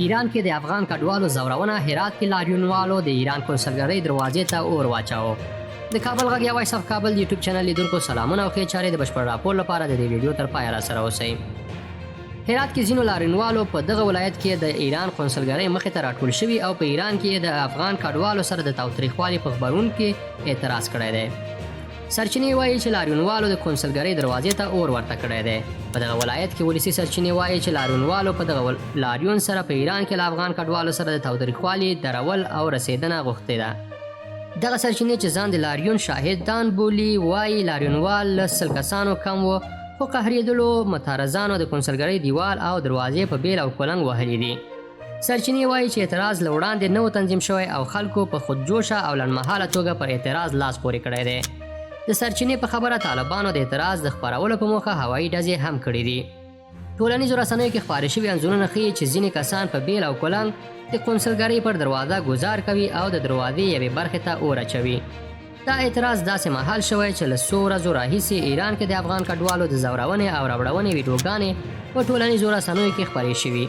ایران کې د افغان کډوالو ځورونه، هرات کې لاریونوالو د ایران کونسلګرۍ دروازې ته اور واچاوه. د کابل غږ یا وایس اف کابل د یوټیوب چینل لیدونکو سلامونه او ښې چارې. د بشپړ راپور لپاره د دې ویډیو تر پایه را سره اوسئ. هرات کې ځینو لاریونوالو په دغه ولایت کې د ایران قونسلګرۍ مخې ته راټول شوي او په ایران کې د افغان کډوالو سره د تاوتریخوالي په غبرګون کې اعتراض کړی دی. سرچینې وايي چې لاریونوالو د کونسلګرۍ دروازې ته اور ورته کړی دی. په دغه ولایت کې ولسي سرچینې وايي چې لاریونوالو په دغه لاریون سره په ایران کې له افغان کډوالو سره د تاوتریخوالي درول او رسېدنه غوښتې ده. دغه سرچینې چې ځان د لاریون شاهدان بولي وايي لاریونوال له 100 کسانو کم وو، خو قهرېدلو متارزانو د کونسلګرۍ دیوال او دروازې په بیل او کلنګ وهلي دي. سرچینې وايي چې اعتراض له وړاندې نه و تنظیم شوی او خلکو په خودجوشه او لنډمهاله توګه پر اعتراض لاس پورې کړی دی. د سرچینې په خبره طالبانو د اعتراض د خپرولو په موخه هوایي ډزې هم کړې دي. ټولنیزو رسنیو کې خپاره شوي انځورونه ښيي چې ځینې کسان په بیل او کلنګ د قونسلګرۍ پر دروازه ګوزار کوي او د دروازې یوې برخې ته اور اچوي. دا اعتراض داسې مهال شوی چې له څو ورځو راهیسې ایران کې د افغان کډوالو د ځورونې او ربړونې ویډیوګانې په ټولنیزو رسنیو کې خپرې شوي.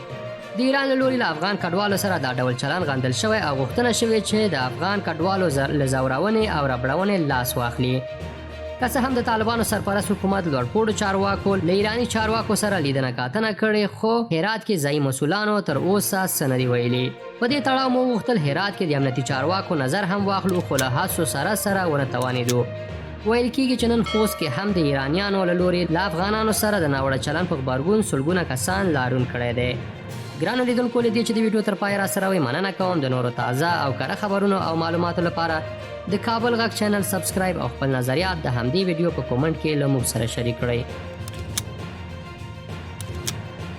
د ایران له لوري له افغان کډوالو سره دا ډول چلند غندل شوی او غوښتنه شوې چې د افغان کډوالو له ځورونې او ربړونې لاس واخلي. که څه هم د طالبانو سرپرست حکومت لوړپوړو چارواکو له ایراني چارواکو سره لیدنه کاتنه کړې، خو هرات کې ځایي مسولانو تر اوسه څه نه دي ویلي. په دې تړاو مو وغوښتل هرات کې د امنیتي چارواکو نظر هم واخلو، خو له هڅو سره سره ونه توانېدو. ویل کېږي چې نن خوست کې هم د ایرانیانو له لوري له افغانانو سره د ناوړه چلند په غبرګون سلګونه کسان لاریون کړی دی. ګرانو لیدونکو، له دې چې د ویډیو تر پایه راسره وئ مننه کوم. د نورو تازه او کره خبرونو او معلوماتو لپاره د کابل غږ چینل سبسکرایب او خپل نظریات د همدې ویډیو په کومنټ کې له موږ سره شریک کړئ.